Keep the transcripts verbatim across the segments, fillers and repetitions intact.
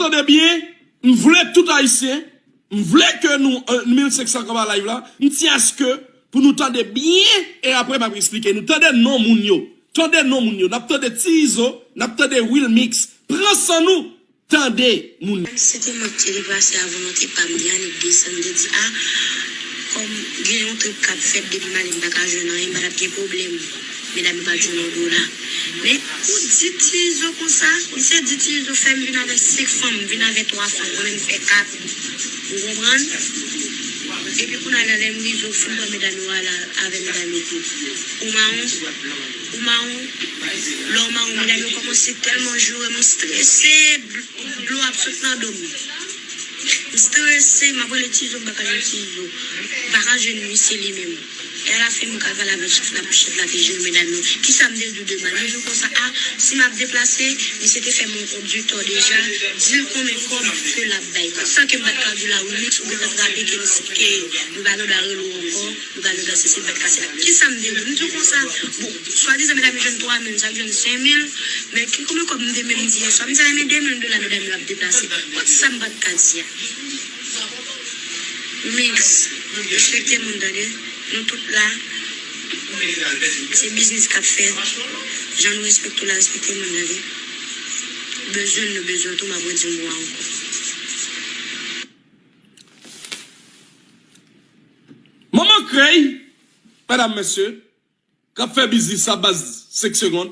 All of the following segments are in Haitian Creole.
Tande byen, m vle tout Ayisyen, m vle ke nou, euh, mil senk san k anba live la, m ti aske pou nou tande byen, e apre m ap eksplike nou. Tande non moun yo, tande non moun yo, n ap tande Ti Izo, n ap tande Wilmix, pran san nou, tande moun yo. Se te mwen ki te deplase a volonte pa m, de Annik desann, m te di, a, kòm gen yon trip k ap fèt, depi m ale m pa ka jwenn anyen, m pa t ap gen pwoblèm. Medam yo pa t jwenn yon dola. Men, ou di Ti Izo konsa, misye di Ti Izo fè m vin avèk senk fanm, vin avèk twa fanm, mwen menm fè kat. Ou konprann? Epi kounye a la, lè m rive, ou fin pran medam yo, ala avè medam yo tou. Ou mawon, ou mawon, lè w mawon, medam yo kòmanse tèlman joure m, m strese, dlo ap sot nan do m. M strese, m ap rele Ti Izo, m pa ka jwenn Ti Izo. M pa ka jwenn misye li menm. E alafen, m ka pale avèk chèf la pou chèf la te jere medam yo. Kisa m te di w de mal? M di w konsa, a, si m ap deplase, misye te fè m yon kont di tò deja, di l konbyen kòb ke l ap bay. San ke m pa t ka di w la, Wilmix, ou gentan trape ke m, ke m pa gen dwa rele w ankò, m pa gen dwa sesi, m pa t ka sela. Kisa m te di w? M di w konsa, bon, swadizan medam yo jwenn twa mil, sa k jwenn senk mil, men ki konbyen kòb m te menm di yèswa? M di sa, e men de mil dola medam yo ap deplase. Kot sa m pa t ka di a? Mix, respekte moun, tande. Nou tout la, se biznis k ap fèt. Jan nou respekte w la, respekte moun, tande. Bezwen m, nou bezwen w tou, m ap redi mo a ankò. Manman Krèy, medam, mesye, k ap fè biznis a baz senk segonn.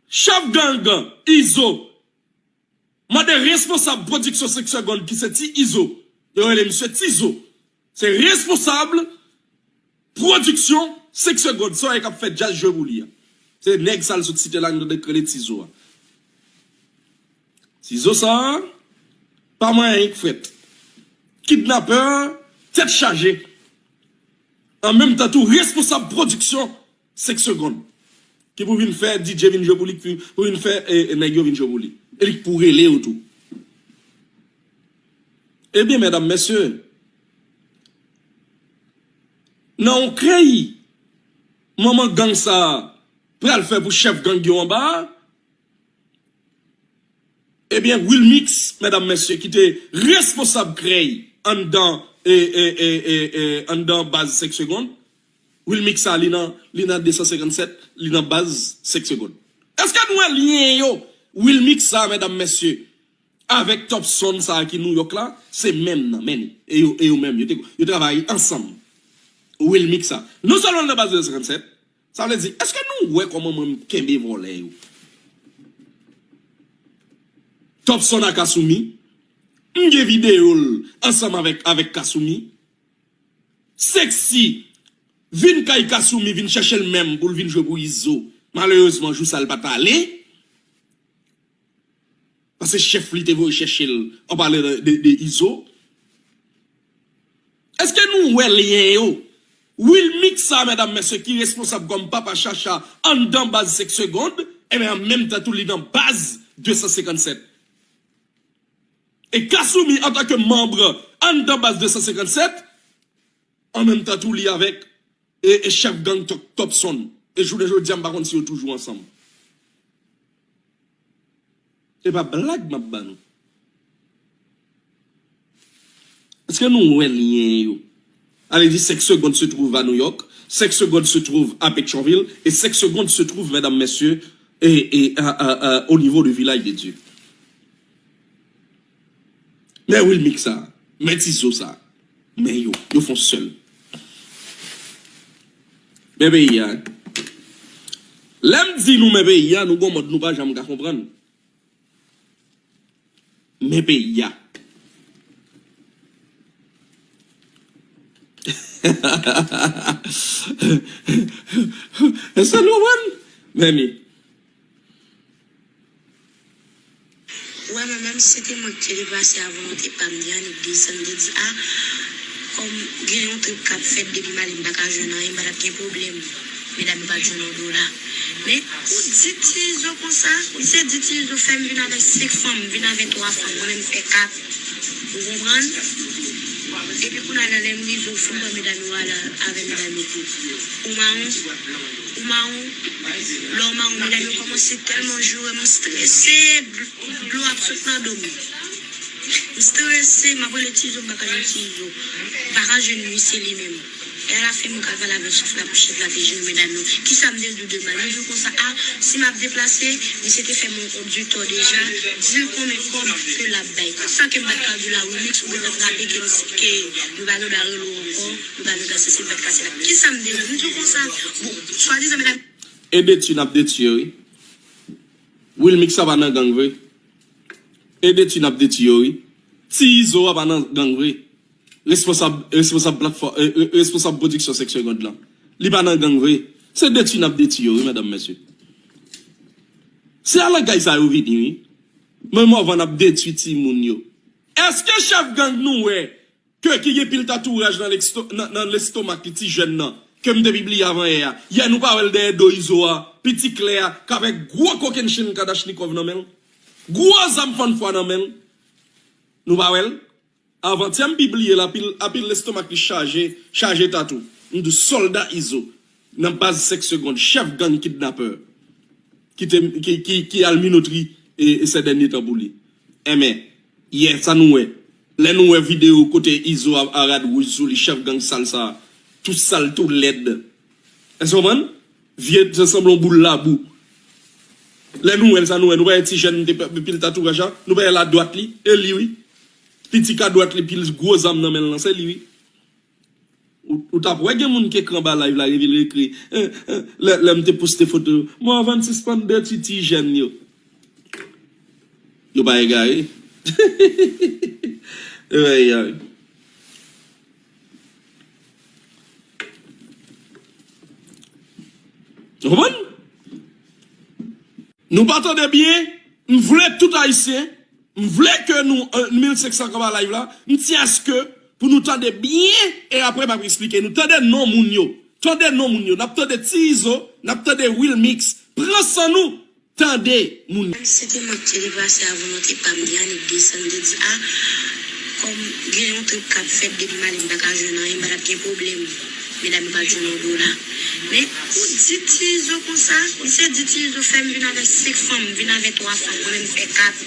Chèf gang Izo mande responsab pwodiksyon senk segonn ki se Ti Izo. Yo rele misye Ti Izo. Se responsab pwodiksyon senk segonn. Se yon k ap fè djaz jwe pou li a. Se nèg sa l sot site la, nou tande k rele Ti Izo a. Ti Izo sa a, pa manyen k fèt. Kidnapè, tèt chaje. An menm tan tou, responsab pwodiksyon senk segonn. Ki pou vin fè D J vin jwe pou li, ki pou vin fè, e, e, nèg yo vin jwe pou li. E li k pou rele yo tou. Ebyen, medam, mesye, nan yon krèy, manman gang sa a pral fè pou chèf gang yo anba a, ebyen, Wilmix, medam, mesye, ki te responsab krèy anndan, e, e, e, e, e, anndan baz senk segonn, Wilmix sa, li nan, li nan de san senkann sèt, li nan baz senk segonn. Èske nou wè lyen yo? Wilmix sa, medam, mesye, avèk Top Son sa ki New York la, se menm nan, men e yo, e yo menm, yo te, yo travay ansanm. Wilmix sa. Non sèlman l nan baz de san senkann sèt, sa vle di, èske nou wè kòman mwen m kenbe vòlè yo? Top Son a Kasumi, m gen videyo l ansanm avèk, avèk Kasumi. Sexy vin kay Kasumi, vin chèche l menm pou l vin jwe pou Izo. Malerezman, jou sa l pa t ale. Paske chèf li te voye chèche l, an pale de, de, de Izo. Èske nou wè lyen yo? Wilmix sa, medam, mesye, ki responsab kòm papa Chacha anndan baz senk segonn, ebyen, an menm tan tou, li nan baz de san senkann sèt. E Kasumi, antanke manm anndan baz de san senkann sèt, an menm tan tou, li avèk e, e chèf gang Top, Top Son. E jounen jodi a, m pa konn si yo toujou ansanm. Se pa blag m ap ba nou. Èske nou wè lyen yo? Sa vle di, senk segonn se twouve a New York, senk segonn se twouve a Petyonvil, e senk segonn se twouve, medam, mesye, e, e, a, a, a, o nivo de Vilaj de Dye. Men Wilmix sa, men Ti Izo sa, men yo, yo fè yon sèl. Men peyi a. Lè m di nou men peyi a, nou gon mòd nou pa janm ka konprann. Men peyi a. Èske nou konprann? Men mi. Ou wè, mwen menm, si se te mwen ki te deplase a volonte pa m, de Annik desann, m te di, a, kòm gen yon trip k ap fèt, depi m ale, m pa ka jwenn anyen, m pa t ap gen pwoblèm. Medam yo pa t jwenn yon dola. Men, ou di Ti Izo konsa, misye di Ti Izo fè m vin avèk senk fanm, vin avèk twa fanm, mwen menm fè kat. Ou konprann? Epi kounye a la, lè m rive, ou fin pran medam yo ale avè medam yo tou. Ou mawon, ou mawon, lè w mawon, medam yo kòmanse tèlman joure m, m strese, dlo ap sot nan do m. M strese, m ap rele Tizo, m pa ka jwenn Tizo. M pa ka jwenn li, se li menm. E alafen, mwen ka pale avèk chèf la pou chèf la te jere medam yo. Kisa m te di w de mal? Mwen di w konsa, a, si m ap deplase, misye te fè m yon kont di tò deja, di l konbyen kòb ke l ap bay. Konsa ke m pa t ka di w la, Wilmix, ou gentan trape ke, ke nou pa gen dwa rele w ankò, nou pa gen dwa sesi, nou pa t ka sela. Kisa m te di w? M di w konsa, bon, swadizan medam. E detwi n ap detwi yo, wi. Wilmix sa pa nan gang vre. E detwi n ap detwi yo, wi. Ti Izo a pa nan gang vre. Responsab, responsab platfòm, e, e, responsab pwodiksyon Sèk Segond lan. Li pa nan gang vre. Se detwi n ap detwi yo, wi, medam, mesye. Se a langaj sa yo vini, wi. Menm anvan n ap detwi timoun yo. Èske chèf gang nou wè ke ki gen pil tatouaj nan leksto-, nan, nan lestomak li ti jèn nan, ke m te pibliye avan yè a. Yè nou pa wè l dèyè do Izo a, piti klè a, k avèk gwo kokennchenn Kadachnikov nan men l. Gwo zam fannfwa nan men l. Nou pa wè l? Avantyè m pibliye l, apil, apil lestomak li chaje, chaje tatou. M di w sòlda Izo nan baz Sèk Segond, chèf gang kidnapè ki te, ki, ki, ki al minotri e, e sè dènye tan pou li. Enben, yè sa nou wè. Lè nou wè videyo kote Izo a, a rad wouj sou li, chèf gang sal sa, tou sal, tou lèd. Èske w konprann? Vye, se sanble yon boul labou. Lè nou wè l, sa nou wè, nou pa wè ti jèn te pil tatouaj la, nou pa wè l adwat li, e li wi. Piti k adwat li, pil gwo zam nan men l lan, se li wi. Ou, ou t ap wè gen moun k ekri anba live la, epi l ekri, eh, eh, lè, lè m te poste foto yo. Mwen anvan n sispann detwi ti jèn yo. Yo pa egare. Yo pa egare. Ou konprann? Nou pa tande byen? M vle tout Ayisyen, m vle ke nou, eh, mil senk san k anba live la, m tyen aske pou nou tande byen, e apre m ap eksplike nou. Tande non moun yo. Tande non moun yo. N ap tande Ti Izo, n ap tande Wilmix. Pran san nou. Tande moun yo. Se te mwen ki te deplase a volonte pa m, Yannick desann, te di, a, kòm gen yon trip k ap fèt depi m ale m pa ka jwenn anyen, m pa t ap gen pwoblèm. Medam yo pa t jwenn yon dola. Men, ou di Ti Izo konsa, misye di Ti Izo fè m vin avèk senk fanm, vin avèk twa fanm, mwen menm fè kat.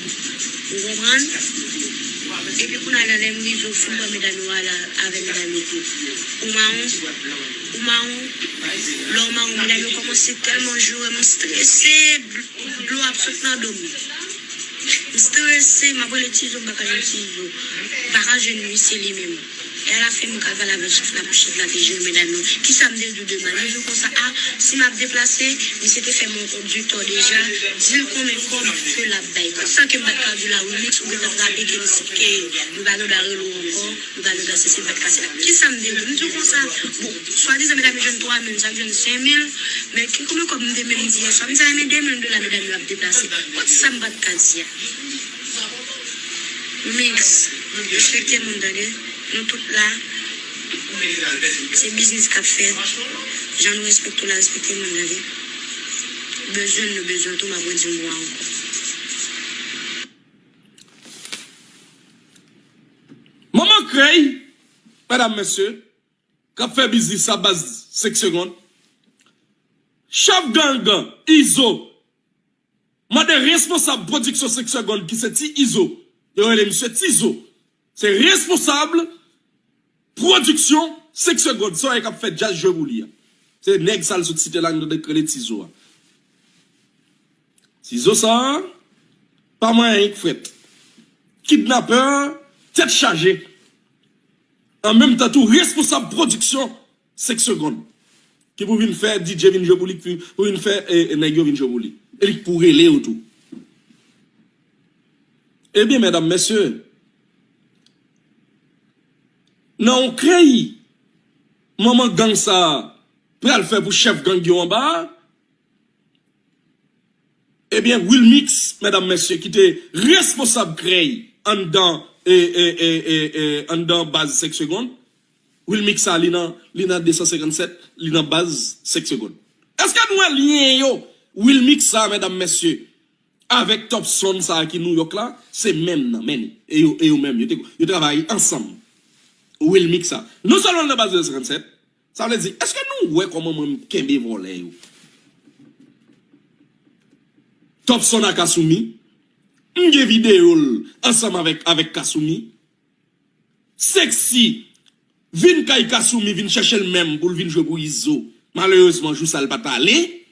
Ou konprann? Epi kounye a la, lè m rive, ou fin pran medam yo ale avè medam yo tou. Ou mawon, ou mawon, lè w mawon, medam yo kòmanse tèlman joure m, m strese, dlo ap sot nan do m. M strese, m ap rele Ti Izo, m pa ka jwenn Ti Izo. M pa ka jwenn li, se li menm. E alafen, mwen ka pale avèk chèf la pou chèf la te jere medam yo. Kisa m te di w de mal? Mwen di w konsa, a, si m ap deplase, misye te fè m yon kont di tò deja, di l konbyen kòb ke l ap bay. Konsa ke m pa t ka di w la, Wilmix, ou gentan trape ke, ke nou pa gen dwa rele w ankò, nou pa gen dwa sesi, nou pa t ka sela. Kisa m te di w? M di w konsa, bon, swadizan medam yo jwenn twa mil, sa k jwenn senk mil, men ki konbyen kòb m te menm di yè swa? M di sa, men de mil dola medam yo ap deplase. Kot sa m pa t ka di a? Mix, respekte moun, tande. Nou tout la, se biznis k ap fèt. Jan nou respekte w la, respekte moun, tande. Bezwen nou bezwen tou, m ap redi m pou ankò. Manman krèy, medam, mesye, k ap fè biznis sa baz Sèk Segond. Chèf gang Izo mande responsab pwodiksyon Sèk Segond ki se Ti Izo. Yo rele misye Tizo. Se responsab pwodiksyon Sèk Segond. Se yon k ap fè djaz jwe pou li a. Se nèg sa l sot site la, nou tande k rele Tizo a. Tizo sa a, pa manyen k frèt. Kidnapè, tèt chaje. An menm tan tou, responsab pwodiksyon Sèk Segond. Ki pou vin fè D J vin jwe pou li, ki pou vin fè, e, e, nèg yo vin jwe pou li. E li k pou rele yo tou. Ebyen, medam, mesye, nan yon krèy, manman gang sa a pral fè pou chèf gang yo anba a, ebyen, Wilmix, medam, mesye, ki te responsab krèy anndan, e, e, e, e, e, anndan baz Sèk Segond, Wilmix sa, li nan, li nan de san senkann sèt, li nan baz Sèk Segond. Èske nou wè lyen yo? Wilmix sa, medam, mesye, avèk Top Sound sa ki New York la, se menm nan, men e yo, e yo menm, yo te, yo travay ansanm. Wilmix sa. Non sèlman l nan baz de san kannsèt, sa vle di, èske nou wè kòman mwen m kenbe vòlè yo? Topson a Kasumi, m gen videyo l ansanm avèk, avèk Kasumi. Sexy vin kay Kasumi, vin chèche l menm pou l vin jwe pou Izo. Malerezman, jou sa l pa t ale.